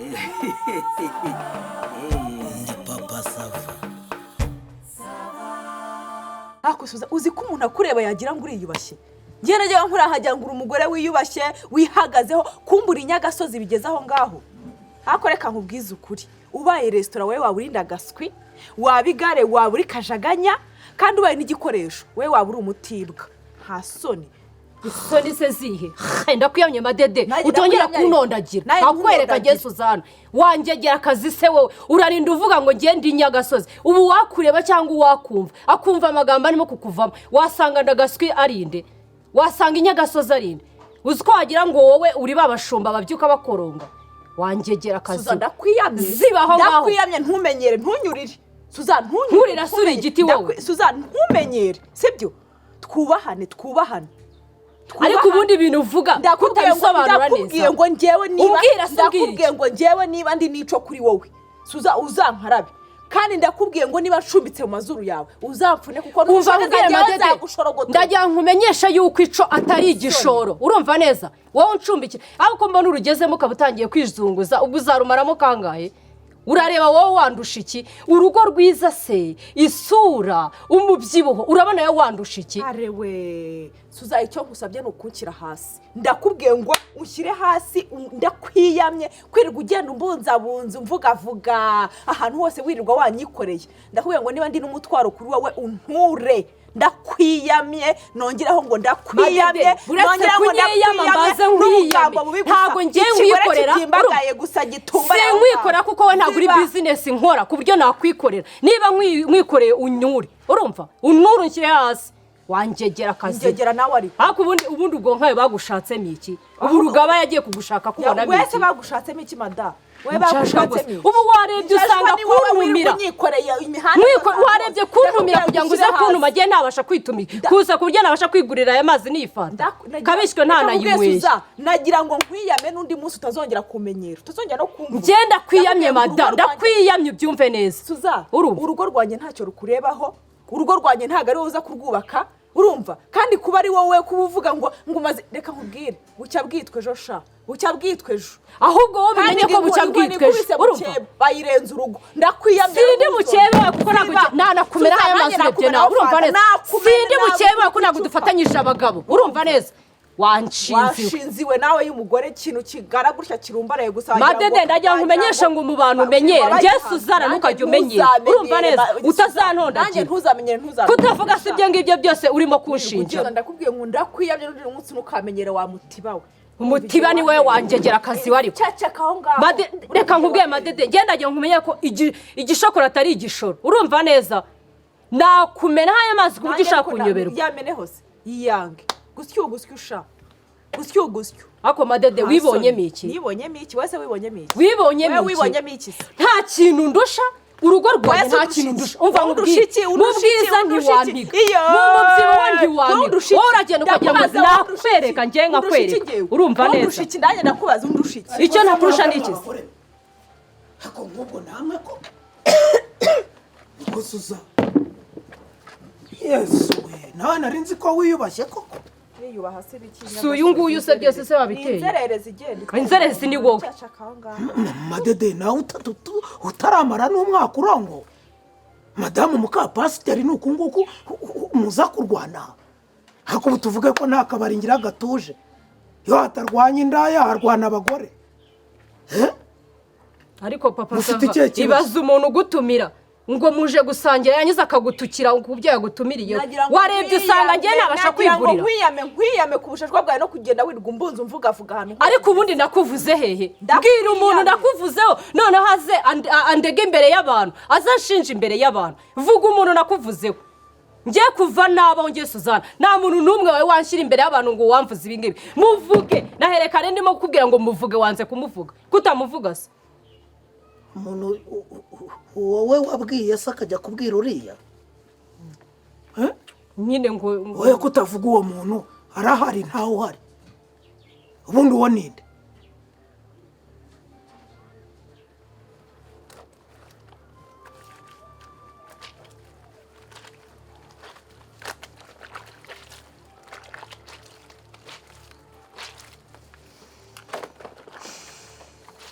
Ndi Papa Sava. Hakusuza, uzi ko umuntu akureba yagira ngo uriyubashye? Njye najyaga nkura nkagira ngo uri umugore wiyubashye, wihagazeho, kumbura inyagasozi bigeze aho ngaho. Ariko reka nkubwize ukuri, ubaye resitora wowe waba urinda agaswi, waba igare waba uri kajaganya, kandi ubaye n'igikoresho wowe waba uri umutibwa. Nta soni. Isoni se zihe? Ndakwiyamye, Madede. Nanjye utongera ndakwiyamye. Kunondagira. Nanjye nkakwereka. ntunondagira. Nge Suzana, wangegera akazi se? Wowe urarinda uvuga ngo ngende inyagasozi. Ubu wakureba cyangwa uwakumva akumva amagambo arimo kukuvamo, wasanga ndagaswi arinde, wasanga inyagasozi arinde. Uzi ko wagira ngo wowe uri ba bashumba babyuka bakoronga? Wangegera akazi. Suza, ndakwiyamye. Ziba aho ngaho. Ndakwiyamye, ntumenyere, ntunyurire. Suza, ntunyurire. Nkurira se uri igiti wowe? Suza, ntumenyere, sibyo? Twubahane, twubahane. Ariko ubundi ibintu uvuga Ndakubwiye ngo kutabisobanura ndakubwiye neza. ngo njyewe niba Umbwira se, umbwira ndakubwiye iki? ngo njyewe niba ndi nico kuri wowe, Suza, uzankarabe. Kandi ndakubwiye ngo niba ncumbitse mu mazuru yawe, uzamfune, kuko Umva nushaka nkubwire, njyewe Madede, nzagushorogota. Ndagira nkumenyeshe yuko ico atari igishoro, urumva neza? Wowe uncumbikira, ariko mbona urugezemo ukaba utangiye kwizunguza, ubwo uzarumaramo kangahe? Urareba wowe wandusha iki? Urugo rwiza se, isura, umubyibuho, urabona wowe wandusha iki? Arewe Suza, icyo nkusabye ni ukunshyira hasi. Ndakubwiye ngo unshyire hasi. Ndakwiyamye kwirirwa ugenda umbunzabunza, umvugavuga ahantu hose, wirirwa wanyikoreye. Ndakubwiye ngo niba ndi n'umutwaro kuri wowe, unture. Ndakwiyamye, nongeraho ngo ndakwiyamye. Madede, uretse Nongeraho ngo kunyiyama, ndakwiyamye mbaze nkwiyame. n'ubugambo bubi gusa. Ntabwo ngiye Ikigore nkwikorera, kibyimbagaye gusa gitumba. Sinkwikorera kuko wowe ntabwo uri Ziba. bizinesi nkora ku buryo nakwikorera. Niba nkwikoreye, unyure, urumva? Unure, unshyire hasi, wangegera akazi. Ngegera nawe ariko. Ariko ubundi ubwo nkawe bagushatsemo iki? Ubu Rugaba yagiye kugushaka kubonamo Wese iki? bagushatsemo iki, mada? We Nshashwa bagushatsemo gusa. iki? Ubu warebye usanga Nshashwa ni wowe wirirwa kuntumira. unyikoreye imihanda yose. Warebye kuntumira kugira ngo uze Ndakubwira kuntuma, agiye ntabasha kwitumira, kuza ku buryo nabasha kwigurira aya mazi niyifanta kabishywe ntanayinyweye. Suza, nagira ngo nkwiyame n'undi munsi utazongera kumenyera, utazongera no kumva. Njye ndakwiyamye, Ndakubwiye ngo mada, urugo rwanjye- ndakwiyamye, ubyumve neza. Suza, Urumva? urugo rwanjye ntacyo rukurebaho. Urugo rwanjye ntabwo ari wowe uza kurwubaka, urumva? Kandi kuba ari wowe kuba uvuga ngo umaze, reka nkubwire, bucya bwitwa ejo sha, bucya bwitwa ejo. Ahubwo wowe Kandi ubimenye ko bucya inkoni bwitwa ejo, ikubise urumva? mukeba, bayirenza urugo. Ndakwiyamye. Sindi mukebe wawe kuko ntabwo Ziba. nanakumena Suza, aya nanjye mazi urebye nakumena nawe, urumva fanta, neza? nakumena Sindi nawe mukebe wawe kuko ntabwo icupa. dufatanyije abagabo, urumva neza? Wanshinze. Washinziwe nawe y'umugore, ikintu kigara gutya kirumbaraye gusa wagira Madede, ndagira ngo umenyeshe ngo mu bantu umenyere, njye Suzana ntukajye umenyera, urumva neza? Nanjye Utazantondagira. ntuzamenyere, ntuzamenyere. Kutavuga si ibyo ngibyo byose urimo kunshinja. Ugenda, ndakubwiye ngo ndakwiyamye n'undi munsi ntukamenyere, wa mutiba we. Umutiba ni wowe, wangegera akazi wari. Cacaka aho ngaho. Reka nkubwiye, Madede, ngenda ndagira ngo nkumenye ko igishokora atari igishoro, urumva neza? Nakumena aya mazi ku buryo ushaka kunyoberwa. Yamene hose yiyange, gusyo gusyo usha, gusyo gusyo. Ariko Madede, wibonyemo iki? Nibonyemo iki? Wese wibonyemo iki? Wibonyemo Wewe iki? wibonyemo iki se? Nta kintu ndusha urugo rwanjye. Wese Nta undusha kintu iki? ndusha. Umva Undusha nkubwire, iki? mu Undusha iki? bwiza Undusha iki? ntiwampiga, Iyo! mu mubyibuho ntiwampiga. Undusha iki? Wowe uragenda ukagira ngo Ndakubaza, undusha iki? nakwereka, njye Undusha iki nkakwereka, njyewe? urumva Undusha neza? iki? Nanjye ndakubaza, undusha iki? Icyo ntakurusha ni iki se? Ako nk'ubwo namwe ko niko. Suza, Yesu we, nawe nari nzi ko wiyubashye koko. Yiyubaha se biki? Si uyu nguyu se byose se wabiteye? Inzererezi igenda. Inzererezi ni wowe. Cacaka aho ngaho. Madede, nawe utaramara n'umwaka urongo madamu mukapasiteri, ni uku nguku muza kurwana? Ariko ubu tuvuge ko nta kabari ngira gatuje, iyo hatarwanya indaya harwana abagore. Eh? Ariko Papa Mufite Sava, ikihe kibazo? ibaze umuntu ugutumira ngo muje gusangira, yangiza akagutukira ku byo yagutumiriye. Nagira ngo Warebye usanga njye nabasha nagira ngo kwigurira. Nkwiyame, nkwiyame ku bushashwa bwawe no kugenda wirirwa umbunza, umvugavuga ahantu hose. Ariko ubundi nakuvuze hehe? Ndakwiyamye. Bwira umuntu nakuvuzeho, noneho aze andege imbere y'abantu, aze anshinja imbere y'abantu. Vuga umuntu nakuvuzeho. Ngiye kuva nabaho ngiye Suzana, nta muntu n'umwe wawe wanshyira imbere y'abantu ngo wamvuze ibi ngibi. Muvuge. Naherekane ndimo kukubwira ngo muvuge, wanze kumuvuga. Kutamuvuga se? Umuntu wowe wabwiye se akajya kubwira uriya? Eh? Nyine ngo Wowe kutavuga uwo muntu arahari, ntawe uhari? Ubundi uwo ninde?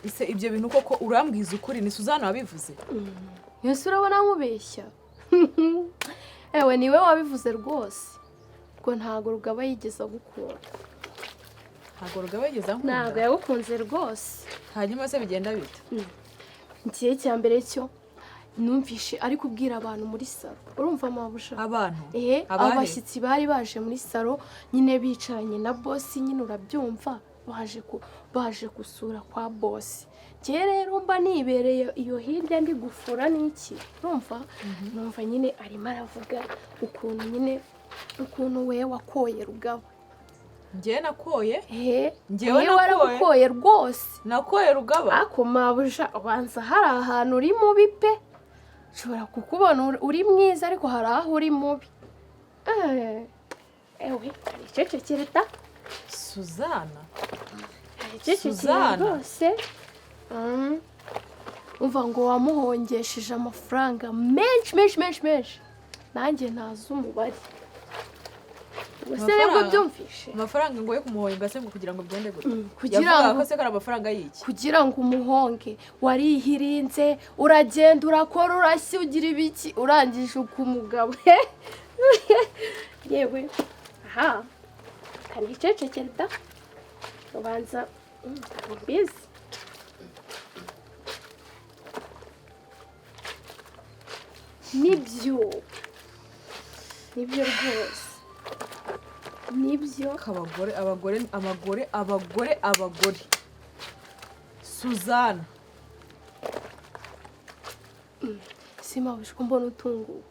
Ese ibyo bintu koko urambwiza ukuri, ni Suzana wabivuze? Ese urabona nkubeshya? Ewe, niwe wabivuze rwose. Ubwo ntabwo Rugaba yigeze agukunda. Ntabwo Rugaba yigeze Ntabwo ankunda? yagukunze rwose. Hanyuma se bigenda bite? Igihe cya mbere cyo numvishe ari kubwira abantu muri salo, urumva mabuja? Abantu? Ehe. Abahe? Abashyitsi bari baje muri salo nyine, bicaranye na bosi nyine, urabyumva, baje gusura kwa bosi. Njye rero mba nibereye iyo hirya ndi gufura n'iki, urumva, numva nyine arimo aravuga ukuntu nyine, ukuntu we wakoye Rugaba. Njyewe nakoye? Ehe. Njyewe Wewe nakoye? Waramukoye rwose. Nakoye Rugaba? Ako mabuja, ubanza hari ahantu uri mubi pe. Nshobora kukubona uri mwiza, ariko hari aho uri mubi. Ewe, aricecekere ta. Suzana. Aricecekere. Suzana. Rwose. Umva, ngo wamuhongesheje amafaranga menshi menshi menshi menshi, nanjye ntazi umubare. Ubwo se nibwo Amafaranga? byumvishe? Amafaranga ngo yo kumuhonga se, ngo kugira ngo bigende gute? Kugira Yavugaga ngo ko se ko ari amafaranga y'iki? Kugira ngo umuhonge, warihirinze, uragenda, urakora, urashya, ugira ibiki, urangije ukumugabo. Yewe, aha kanicecekere da, ubanza ntabwo mbizi. Nibyo, nibyo rwose, nibyo. Abagore, abagore, abagore, abagore, abagore! Suzana. Simabuze ko mbona utunguwe.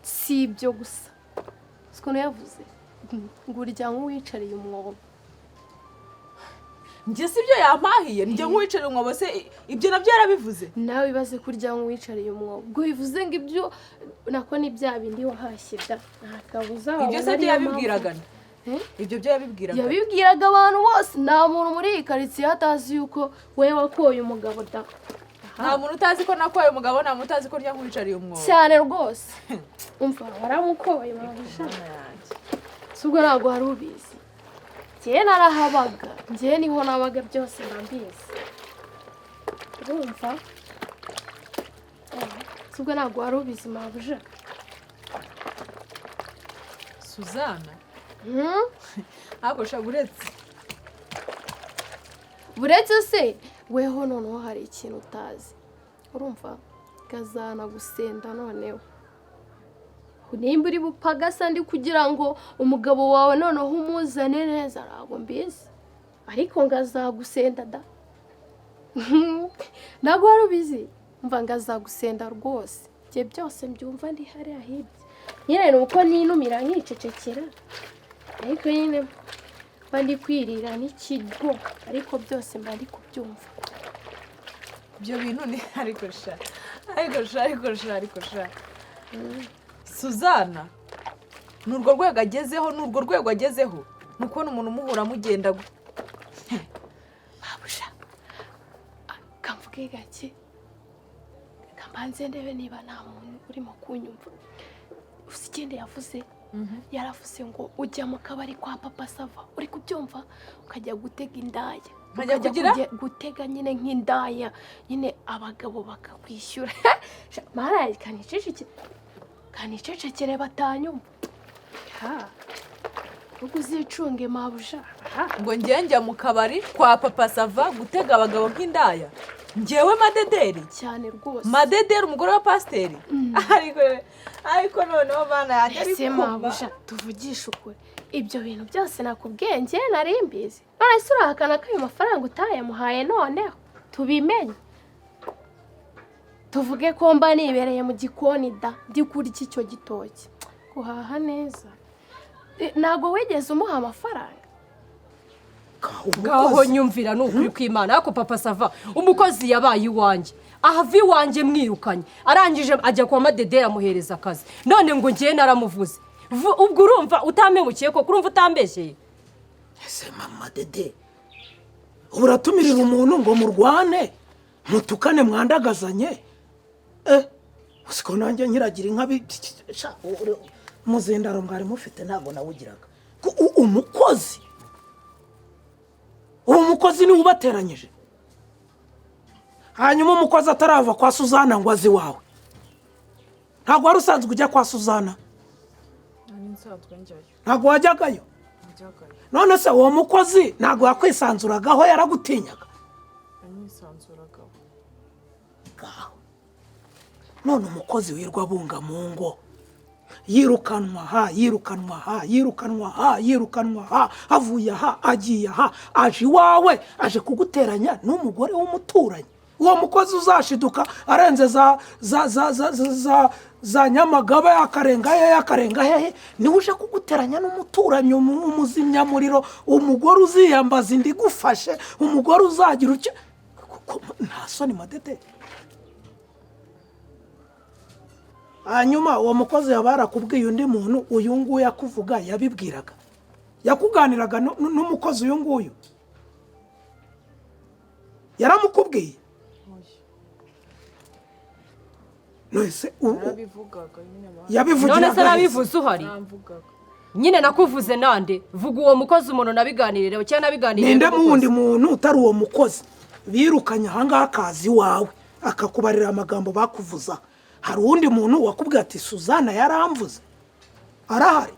Si ibyo gusa, siko yavuze ngo urya nk'uwicariye umwobo. Njye si ibyo yampahiye, njye nk'uwicariye umwobo se, ibyo nabyo yarabivuze? Nawe ibaze kurya nk'uwicariye umwobo, ubwo bivuze ngo ibyo nako ni bya bindi wahashye da, nta kabuza Ibyo wabona se byo ariyo mpamvu. yabibwiraga? Eh? Ibyo byo yabibwiraga? Yabibwiraga abantu bose. Nta muntu muri iyi karitsiye atazi yuko we wakoye umugabo da. Nta muntu utazi ko nakoye umugabo, nta muntu utazi ko ndya nk'uwicariye umwobo. Cyane rwose. Umva, waramukoye mabuja. Mana yanjye. Si ubwo ntabwo wari ubizi? Njyewe narahabaga, njyewe niho nabaga, byose mba mbizi, urumva. Si ubwo ntabwo wari ubizi mabuja? Suzana. Hmm? Ntabwo ushobora uretse Buretse se weho, noneho hari ikintu utazi, urumva, kazana gusenda. Noneho nimba uri bupagasa ndi kugira ngo umugabo wawe noneho umuzane neza, ntabwo mbizi, ariko ngo azagusenda da. Ntabwo wari ubizi? Mva, ngo azagusenda rwose. Ibyo byose mbyumva ndi hariya hirya nyine, ni uko ninumira nkicecekera, ariko nyine mba ndi kwirira n'ikigo, ariko byose mba ndi kubyumva. Ibyo bintu ni, ariko sha, ariko sha, ariko sha, ariko sha, Suzana, ni urwo rwego agezeho, ni urwo rwego agezeho, ni ukubona umuntu umuhura mugenda Babuja, kamvuge gake, kambanze ndebe niba nta muntu urimo kunyumva. Uzi ikindi yavuze? Yaravuze ngo ujya mu kabari kwa Papa Sava, uri kubyumva, ukajya gutega indaya. Nkajya Ukajya kugira? Gutega nyine nk'indaya nyine, abagabo bakakwishyura. Mara kanicecekere, kanicecekere batanyumva. Ha, ubwo uzicunge mabuja. Aha. Ngo njye njya mu kabari kwa Papa Sava gutega abagabo nk'indaya, njyewe Madederi? Cyane rwose. Madederi, umugore wa pasiteri? Ariko noneho bana yanjye, Ese ariko mabuja, tuvugishe ukuri, ibyo bintu byose nakubwiye njye nari mbizi. None se urahakana ko ayo mafaranga utayamuhaye? Noneho tubimenye, tuvuge ko mba nibereye mu gikoni da, ndi kurya icyo gitoki, guhaha neza. Ntabwo wigeze umuha amafaranga? Ngaho Umukozi. nyumvira, ni ukuri kw'Imana. Ariko Papa Sava, umukozi yabaye iwanjye, ahava iwanjye mwirukanye, arangije ajya kwa Madederi amuhereza akazi, none ngo ngewe naramuvuze. Ubwo urumva utampemukiye koko? Urumva utambeshyeye? Ese mama Dede, ubu uratumirira umuntu ngo murwane, mutukane, mwandagazanye? Eh, usiko nanjye nkiragira inka sha, umuzindaro mwari mufite ntabwo nawugiraga. Umukozi, uwo mukozi niwe ubateranyije. Hanyuma umukozi atarava kwa Suzana ngo azi iwawe, ntabwo wari usanzwe ujya kwa Suzana? Nari nsanzwe njyayo. Ntabwo wajyagayo? Njyagayo. None se uwo mukozi ntabwo yakwisanzuragaho, yaragutinyaga? Yanyisanzuragaho. Ngaho none umukozi wirwa abunga mu ngo, yirukanwa ha, yirukanwa ha, yirukanwa ha, yirukanwa ha, avuye aha agiye aha, aje iwawe aje kuguteranya n'umugore w'umuturanyi. Uwo mukozi uzashiduka arenze za za za za za za za Nyamagabe, akarenga hehe, akarenga hehe, niwe uje kuguteranya n'umuturanyi, umuzimyamuriro, umugore uziyambaza indi igufashe, umugore uzagira utya. Nta soni, Madede? Hanyuma uwo mukozi yaba yarakubwiye undi muntu uyu nguyu akuvuga yabibwiraga, yakuganiraga n'umukozi uyu nguyu yaramukubwiye? None Narabivugaga nyine abantu. Yabivugiraga None se he? nabivuze uhari? Namvugaga. Nyine nakuvuze nande? Vuga uwo mukozi, umuntu nabiganirireho cyangwa nabiganiriye Ninde n'umukozi. Muwundi muntu utari uwo mukozi birukanye ahangaha akazi iwawe akakubarira amagambo bakuvuza, hari uwundi muntu wakubwiye ati Suzana yaramvuze? Arahari?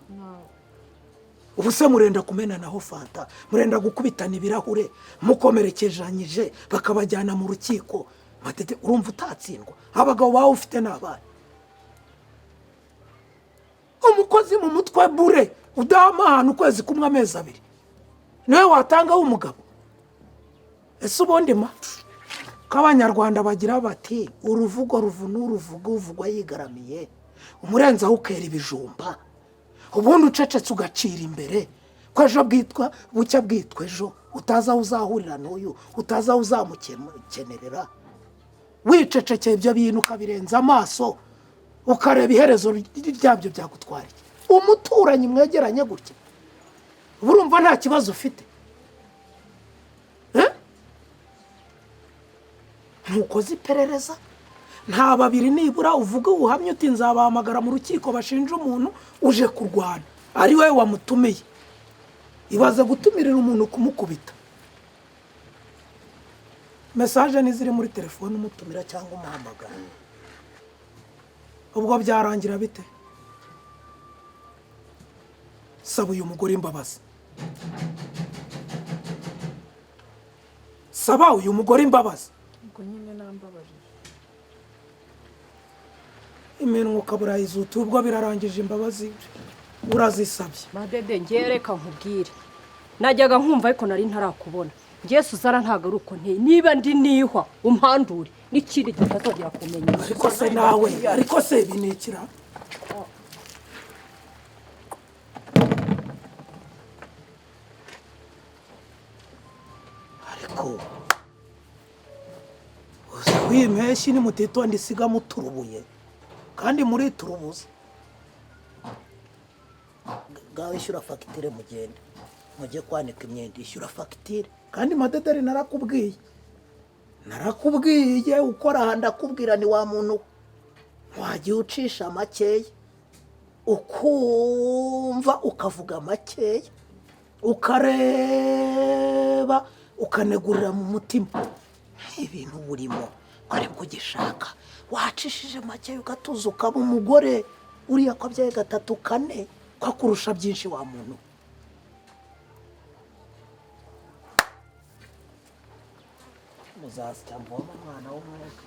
Ubu se murenda kumenanaho fanta, murenda gukubitana ibirahure, mukomerekezanyije, bakabajyana mu rukiko. Matete, urumva utatsindwa? Abagabo bawe ufite ni abana. Umukozi mu mutwe bure udahama ahantu ukwezi kumwe, amezi 2, niwe watanga w'umugabo? Ese ubundi ma ko Abanyarwanda bagira bati uruvugo ruvuna uruvuga, uvugwa yigaramiye, umurenzaho ukera ibijumba, ubundi ucecetse ugacira imbere, ko ejo bwitwa bucya bwitwa ejo, utazi aho uzahurira n'uyu, utazi aho uzamukenerera, wicecekeye ibyo bintu ukabirenza amaso ukareba iherezo ryabyo, byagutwara iki? Umuturanyi mwegeranye gutya, urumva nta kibazo ufite? Eh? Ntukoze iperereza, nta babiri nibura uvuga ubuhamya uti nzabahamagara mu rukiko bashinja umuntu uje kurwana ari we wamutumiye? Ibaze gutumirira umuntu kumukubita. Message n'iziri muri telefone umutumira cyangwa umuhamagara, ubwo byarangira bite? Saba uyu mugore imbabazi, saba uyu mugore imbabazi. Ubwo nyine nambabarira. Iminwa ukaba urayizuta, ubwo birarangije, imbabazi urazisabye. Madede, ngewe reka nkubwire, najyaga nkumva ariko nari ntarakubona. Ngewe Suzana ntabwo ari uko nteye. Niba ndi nihwa umpandure n'ikindi kitazongera kumenya. Ariko se nawe, ariko se ibi ni ikira? Ariko uzi ko iyi mpeshyi nimutitonda isiga muturubuye, kandi muriturubuza. Ngaho ishyura fagitire, mugende mujye kwanika imyenda. Ishyura fagitire. Kandi Madederi, narakubwiye, narakubwiye, ukora aha ndakubwira ni wa muntu we, wagiye ucisha makeya, ukumva, ukavuga makeya, ukareba, ukanegurira mu mutima ibintu burimo ko aribwo ugishaka. Wacishije makeya ugatuza, ukaba umugore. Uriya ko abyaye gatatu, kane, ko akurusha byinshi, wa muntu. Muzasya mvoma umwana w'umwuka.